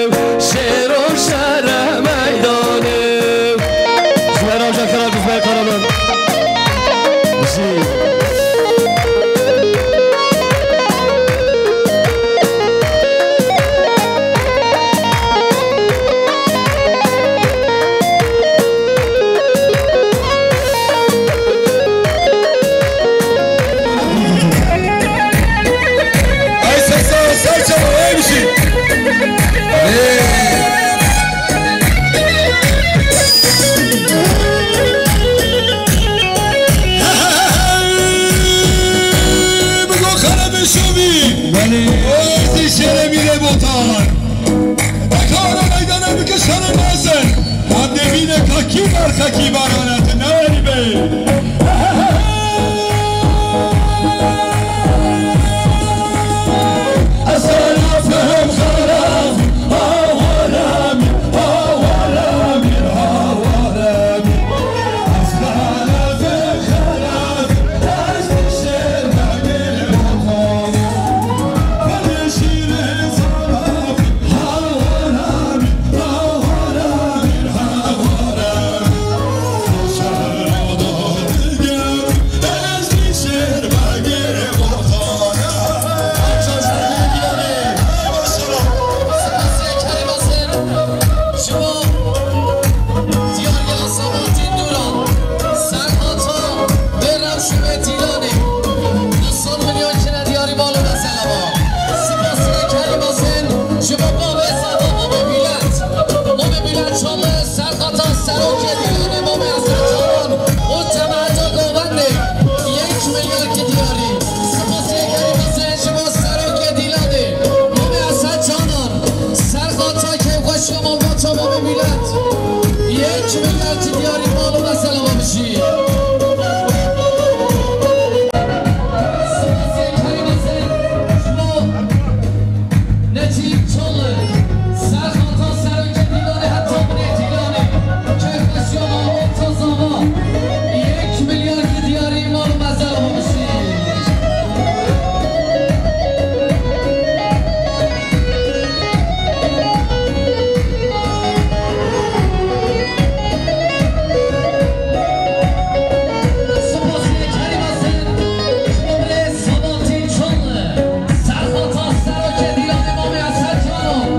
şêro şere meydanê. Ji me re Rojek Kara, ji me re Karaman. Bijî. Ay sesa, ser çava, ey bijî. Ê. Bigo xerebe şovî. Belê. Êzî şeremî lê botan. Dekara meydana bike şere nazen. Em devîne kakî berxekî barana te newerî be. Şima diyariya Sabahattin Duran, serhata vê rewşê ve Dîlanê, du sed milyon kine diyarî mal û mezelema. Spasiyê kerî mezin ji bo bavê zava Mamê Bûlent. Mamê Bûlent Çamlı, serhata serokê Dîlanê Mamê Esed Canan û cemaeta govendê yek milyar ki diyarî. Spasiyê kerî mezin ji bo serokê Dîlanê Mamê Esed Canan. Serhata keyfxweşiya malbata Mamê Bûlent. Yek milyar ki diyarî mal û mezelema bijî. Spasiyê kerî mezin ji bo Necîb Çolî, serhata serokê Dîlanê heta binê Dîlanê, keyfxweşiya malbata zava, yek milyar ki diyarî mal û mezelema bijî. Spasiyê kerî mezin ji bo birêz Sabahattin Çolî, serhata serokê Dîlanê Mamê Esed Canan.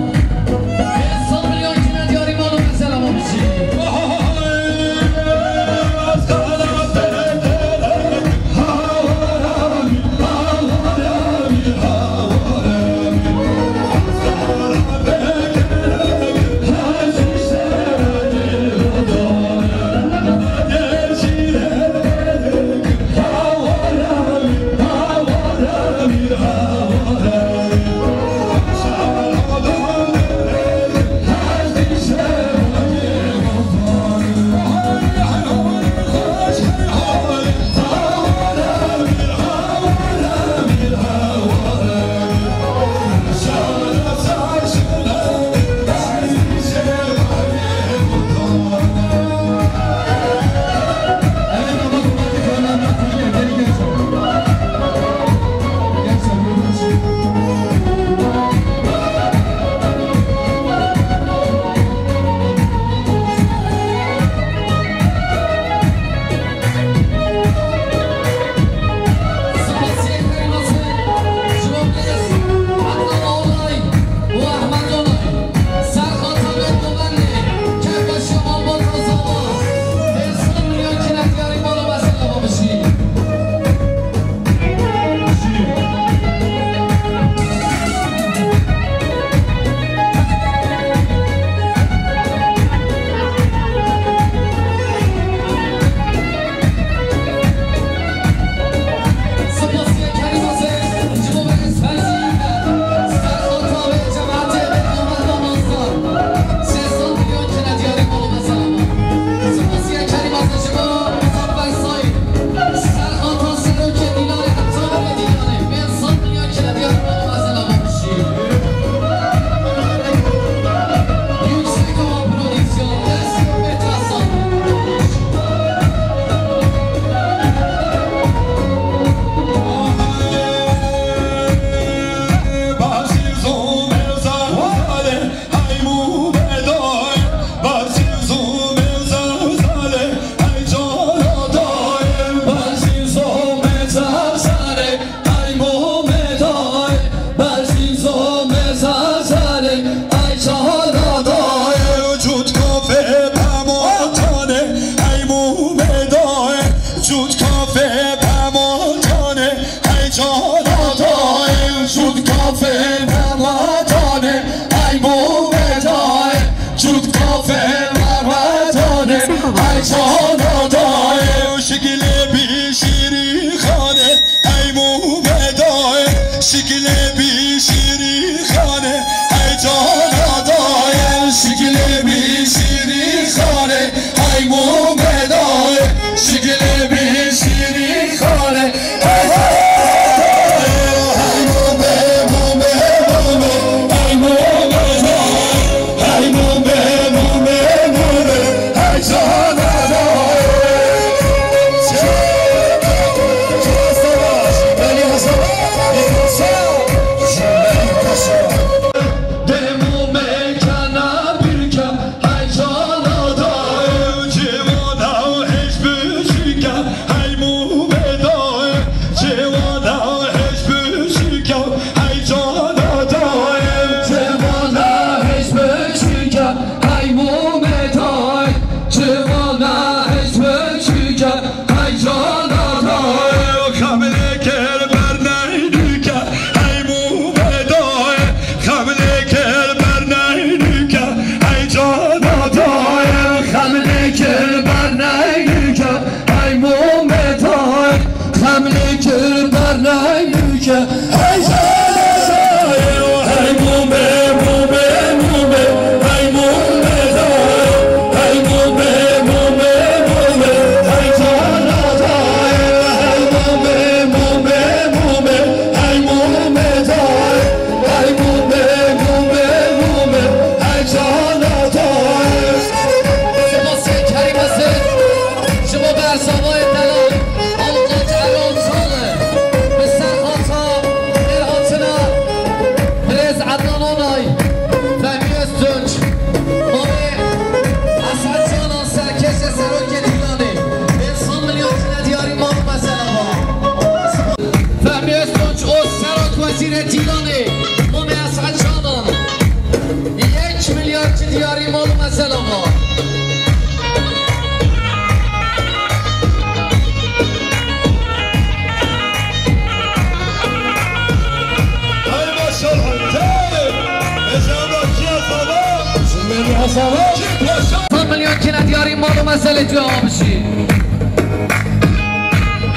Sed milyon kine diyarî mal û mesele tu ewa bişî.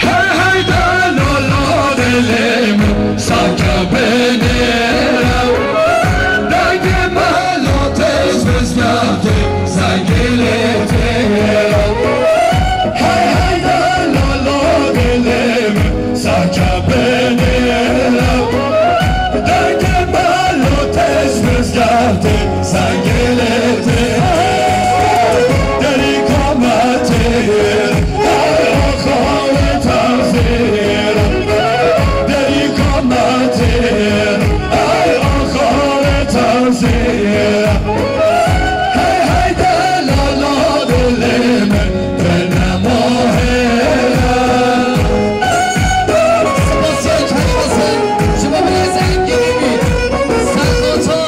Hey hey de la la dilê min, sake binêre. Dengê me la tez bizgehê, zengê lê têre. Hey hey de la la dilê min, sake binêre. Dengê me la tez bizgehê, zengê lê têre. Derîka me têre, ay axavê tazêre. Derîka me têre, ay axavê tazêre. Hey hey de la la dilê min, binema hêre. Spasiya çaşmasa, ji bo birêz Engînî bî. Serqota.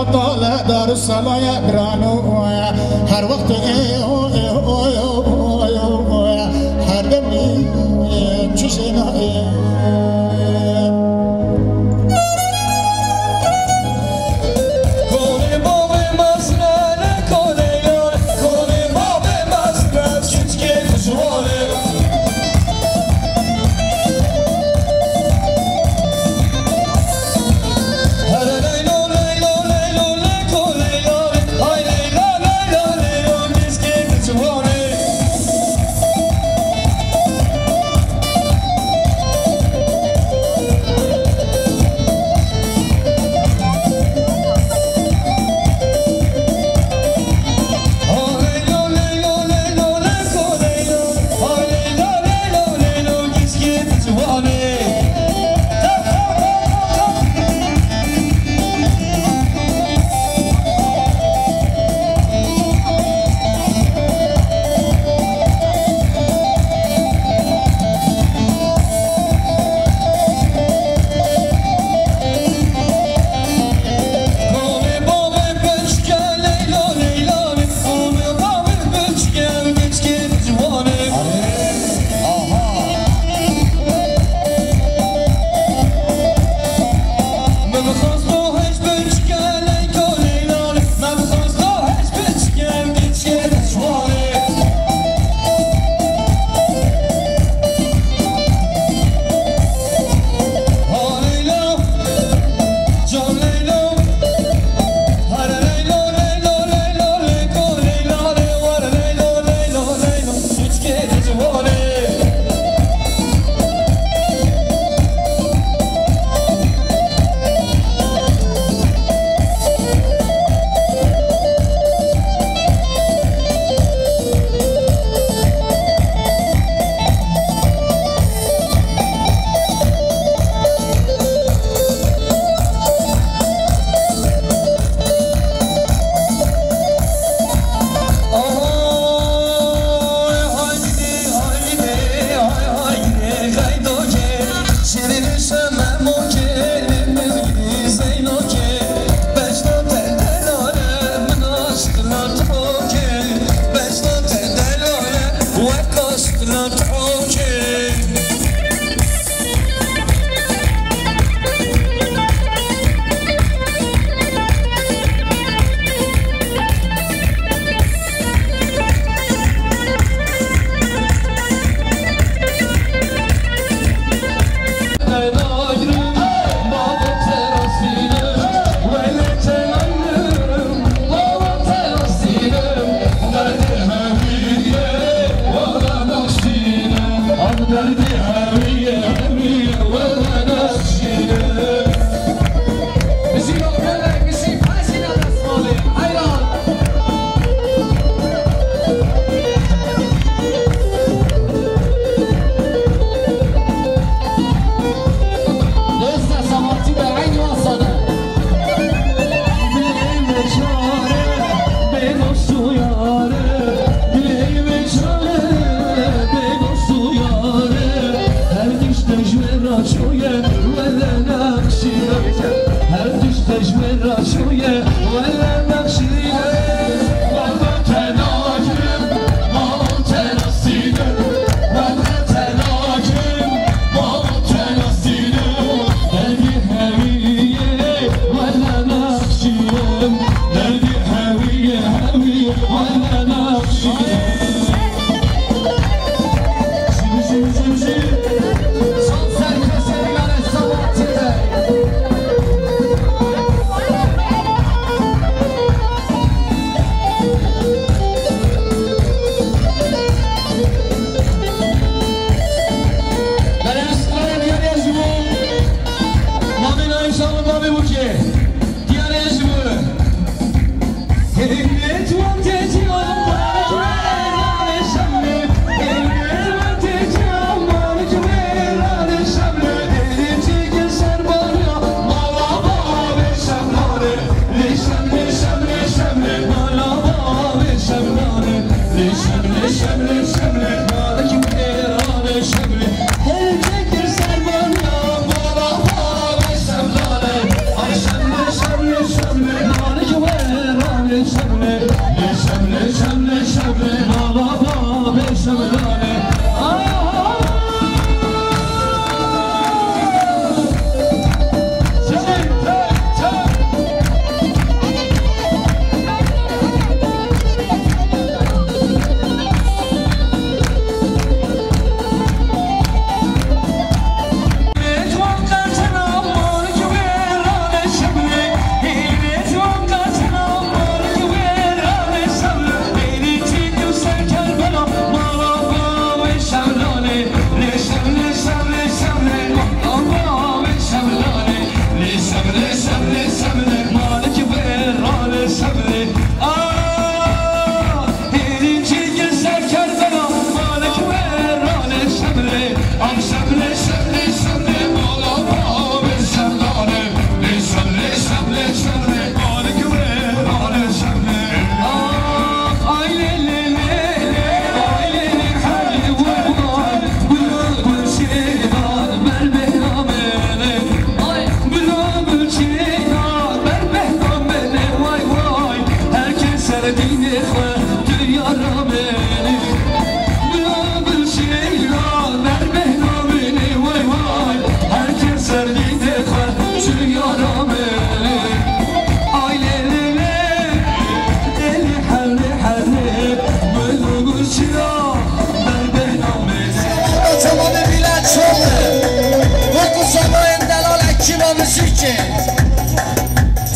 Tale dar salaya brano, her wext ê, o, ê, o, ê, o, ê, o, her demî çi jêna ê. Kolê bavê mezra ne kolê yar, kolê bavê mezra çiçkê ciwanê.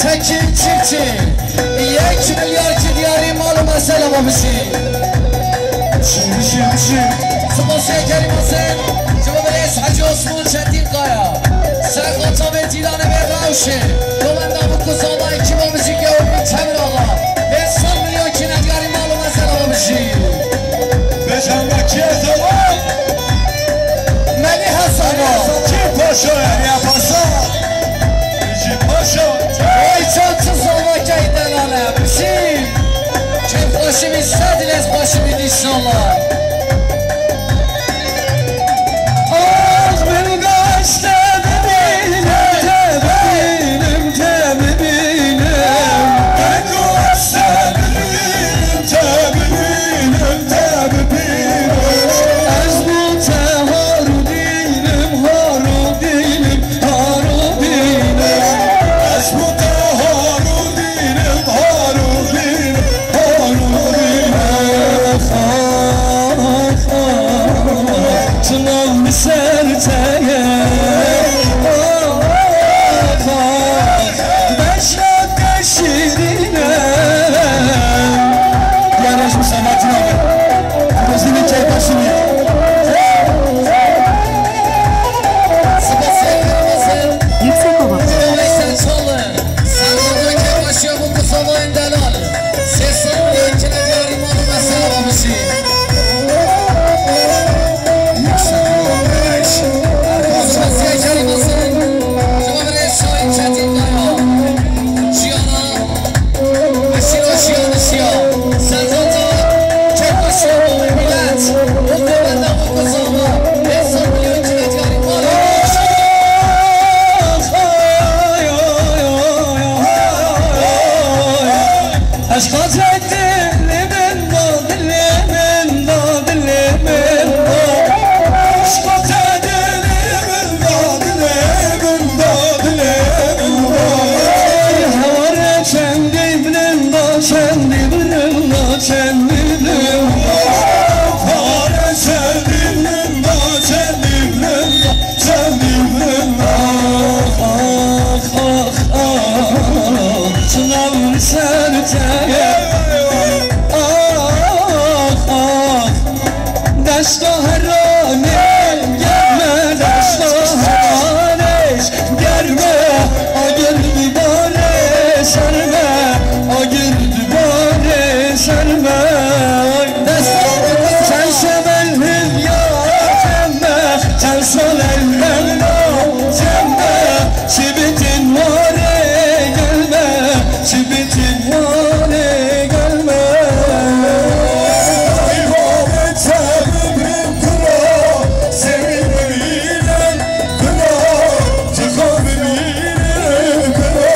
Tekin Çiftçi, yek milyar ki diyarî mal û mesel ama bijî. Spasiya Kerîm Hesen, ji bo birêz Hecî Osman Çetin Kaya. Serxota vê cîranê vê rewşê, govenda min ku zava ekiba muzîkê Orhun Temir Axa. Vê sed milyon ki diyarî mal û mesel ama bijî. Bêjamba kê zava? Melî Hesana. Kê paşa? Melî Hesana. Jî paşa. Vay can çi zava key delale. Bijî. Keyfxweşî bî, sedî lez xweşî bî înşallah. Ah, min gaşte bibînim, te bibînim, te bibînim. Ez bo te harûdînim, harûdînim, harûdînim. Ez bo te harûdînim, harûdînim, harûdînim. Çinan li ser te ye. Beşa te şîrîn e. Diyarbaşım Sabahattin abi. Gözünün keyfi şimdi. Yüksek olasılık. Aşka çektim. Dilê min da, dilê min da, dilê min da. Aşka te dilê min da, dilê min da, dilê min da. Heware çendî bilin da, çendî bilin da, çendî bilin da. Heware çendî bilin da, çendî bilin da. Çendî min ah, ah, ah, ah, çinan li ser te ye. Ah, ah, deşta heranê germe, deşta heranê germe, agir dibare serme, agir dibare serme. Çend şev el hevya cemme, çend şev el hevya cemme, çi bitin ware gelme, çi bitin ware gelme. Ay, ware çavim kura, sevindim yine kura, çıkar beni kura.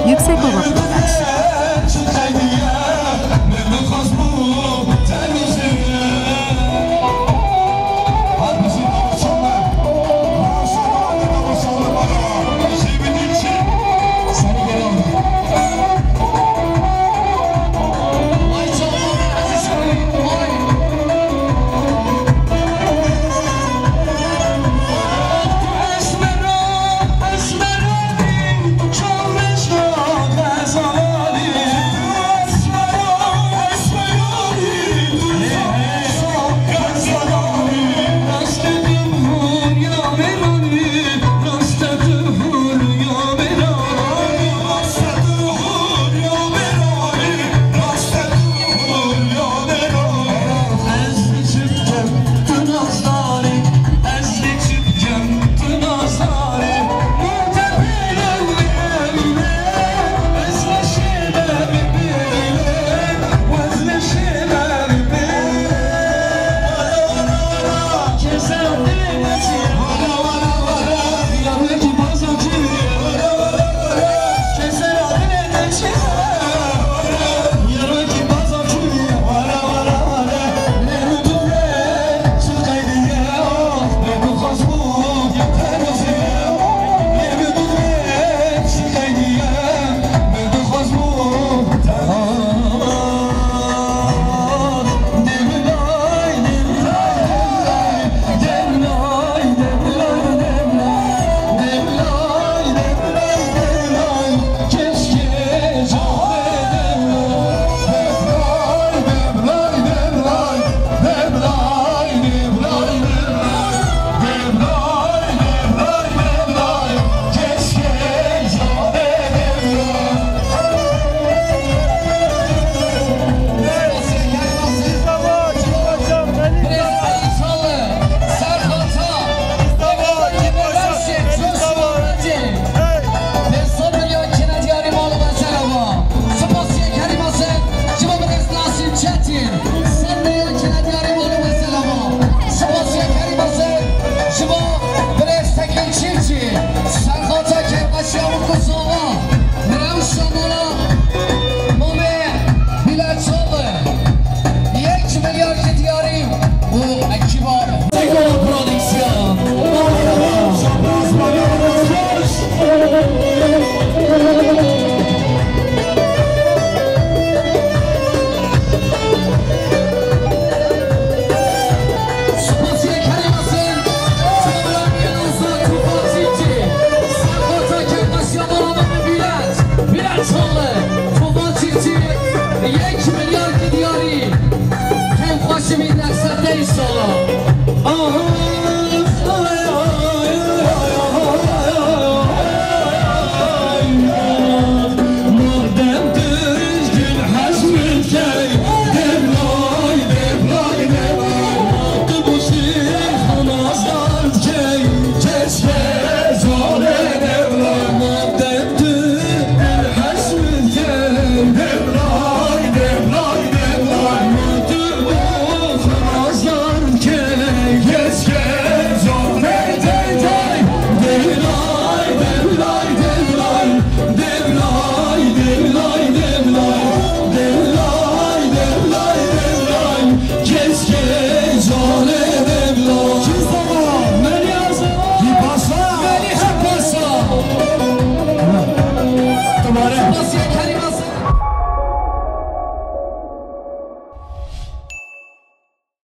Yüksek Ova Production.